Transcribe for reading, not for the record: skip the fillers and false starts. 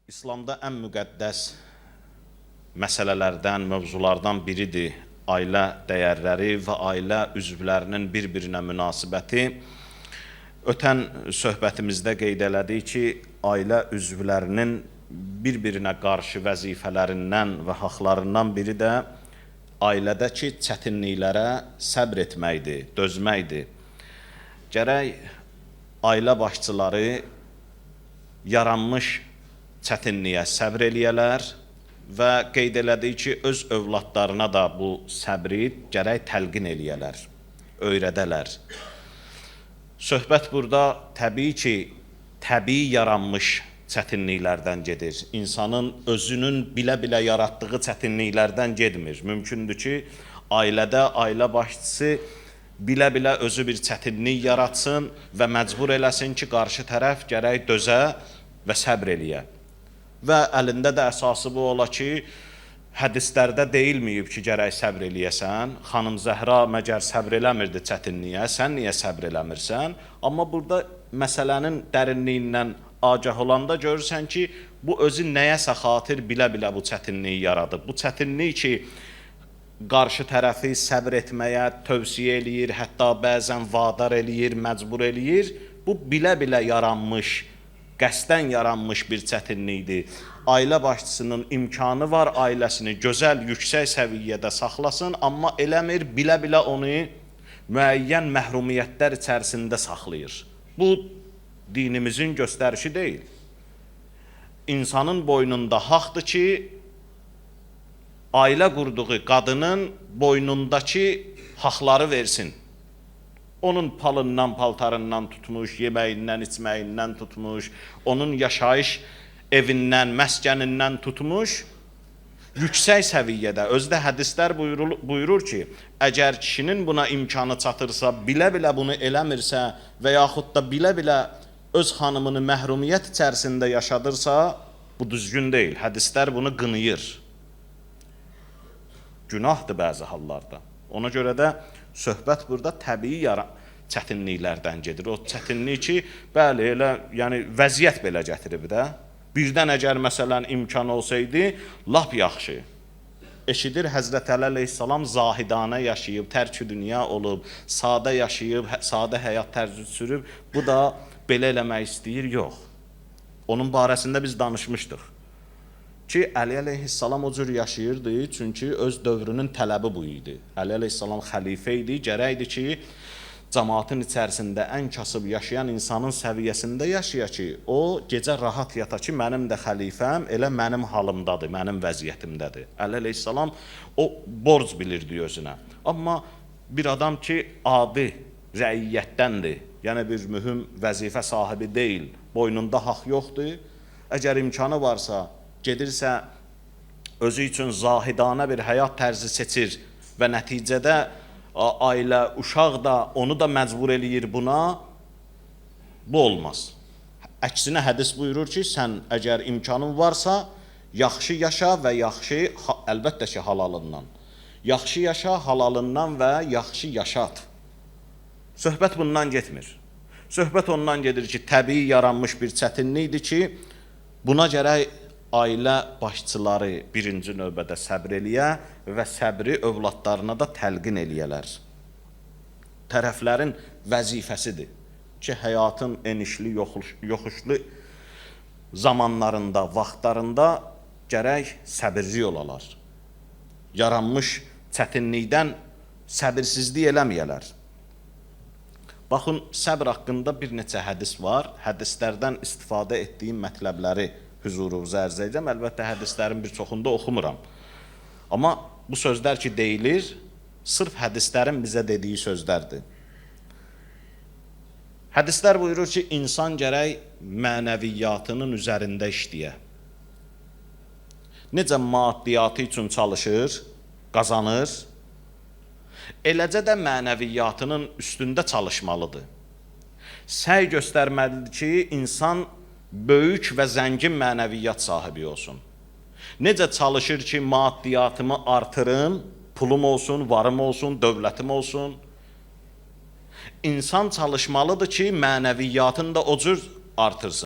İslamda ən müqəddəs məsələlərdən, mövzulardan biridir ailə dəyərləri və ailə üzvlərinin bir-birinə münasibəti. Ötən söhbətimizdə qeyd elədik ki, ailə üzvlərinin bir-birinə qarşı vəzifələrindən və haqlarından biri də ailədəki çətinliklərə səbr etməkdir, dözməkdir. Gərək ailə başçıları yaranmış çətinliyə səbr eləyələr və qeyd elədik ki, öz övladlarına da bu səbri gərək təlqin eləyələr, öyrədələr. Söhbət burada təbii ki, təbii yaranmış çətinliklərdən gedir. İnsanın özünün bilə-bilə yaratdığı çətinliklərdən getmir. Mümkündür ki, ailədə ailə başçısı bilə-bilə özü bir çətinlik yaratsın və məcbur eləsin ki, qarşı tərəf gərək dözə və səbr eləyə. Və əlində də əsası bu ola ki, hədislərdə deyilməyib ki, gərək səbr eləyəsən. Xanım Zəhra məgər səbr eləmirdi çətinliyə, sən niyə səbr eləmirsən? Amma burada məsələnin dərinliyindən agah olanda görürsən ki, bu özü nəyəsə xatir bilə-bilə bu çətinliyi yaradıb. Bu çətinlik ki, qarşı tərəfi səbr etməyə tövsiyə eləyir, hətta bəzən vadar eləyir, məcbur eləyir. Bu bilə-bilə yaranmış, qəsdən yaranmış bir çətinlikdir. Ailə başçısının imkanı var ailəsini gözəl, yüksək səviyyədə saxlasın, amma eləmir, bilə-bilə onu müəyyən məhrumiyyətlər içərisində saxlayır. Bu dinimizin göstərişi deyil. İnsanın boynunda haqdır ki, ailə qurduğu qadının boynundakı haqları versin. Onun palından, paltarından tutmuş, yeməyindən, içməyindən tutmuş, onun yaşayış evindən, məskənindən tutmuş, yüksək səviyyədə. Özdə hədislər buyurur ki, əgər kişinin buna imkanı çatırsa, bilə-bilə bunu eləmirsə və yaxud da bilə-bilə öz xanımını məhrumiyyət içərisində yaşadırsa, bu düzgün deyil. Hədislər bunu qınayır. Günahdır bəzi hallarda. Ona görə də söhbət burada təbii çətinliklərdən gedir. O çətinlik ki, bəli, elə, yəni vəziyyət belə gətirib də. Birdən əgər məsələn imkan olsaydı, lap yaxşı. Eşidir Həzrət Əli əleyhissalam zahidanə yaşayıb, tərk-ü dünya olub, sadə yaşayıb, sadə həyat tərzi sürüb. Bu da belə eləmək istəyir, yox. Onun barəsində biz danışmışdıq. Ki, Əli əleyhissalam o cür yaşayırdı, çünki öz dövrünün tələbi bu idi. Əli əleyhissalam xəlifə idi, gərəkdi ki, cəmaatın içərisində ən kasıb yaşayan insanın səviyyəsində yaşaya ki, o gecə rahat yata ki, mənim də xəlifəm elə mənim halımdadır, mənim vəziyyətimdədir. Əli əleyhissalam o borc bilirdi özünə. Amma bir adam ki, adi rəiyyətdəndir, yəni bir mühüm vəzifə sahibi deyil, boynunda haqq yoxdur, əgər imkanı varsa, gedirsə özü üçün zahidanə bir həyat tərzi seçir və nəticədə ailə, uşaq da onu da məcbur eləyir buna, bu olmaz. Əksinə hədis buyurur ki, sən əgər imkanın varsa, yaxşı yaşa və yaxşı, əlbəttə ki, halalından. Yaxşı yaşa, halalından və yaxşı yaşat. Söhbət bundan getmir. Söhbət ondan gedir ki, təbii yaranmış bir çətinlikdir ki, buna gərək ailə başçıları birinci növbədə səbr eləyə və səbri övladlarına da təlqin eləyələr. Tərəflərin vəzifəsidir ki, həyatın enişli, yoxuşlu zamanlarında, vaxtlarında gərək səbirli olalar. Yaranmış çətinlikdən səbirsizlik eləməyələr. Baxın, səbr haqqında bir neçə hədis var. Hədislərdən istifadə etdiyim mətləbləri hüzurunuza ərz edəcəm. Əlbəttə, hədislərin bir çoxunda oxumuram. Amma bu sözlər ki deyilir, sırf hədislərin bizə dediyi sözlərdir. Hədislər buyurur ki, insan gərək mənəviyyatının üzərində işləyə. Necə maddiyyatı üçün çalışır, qazanır, eləcə də mənəviyyatının üstündə çalışmalıdır. Səy göstərməlidir ki, insan böyük və zəngin mənəviyyat sahibi olsun. Necə çalışır ki, maddiyyatımı artırım, pulum olsun, varım olsun, dövlətim olsun. İnsan çalışmalıdır ki, mənəviyyatını da o cür artırsın.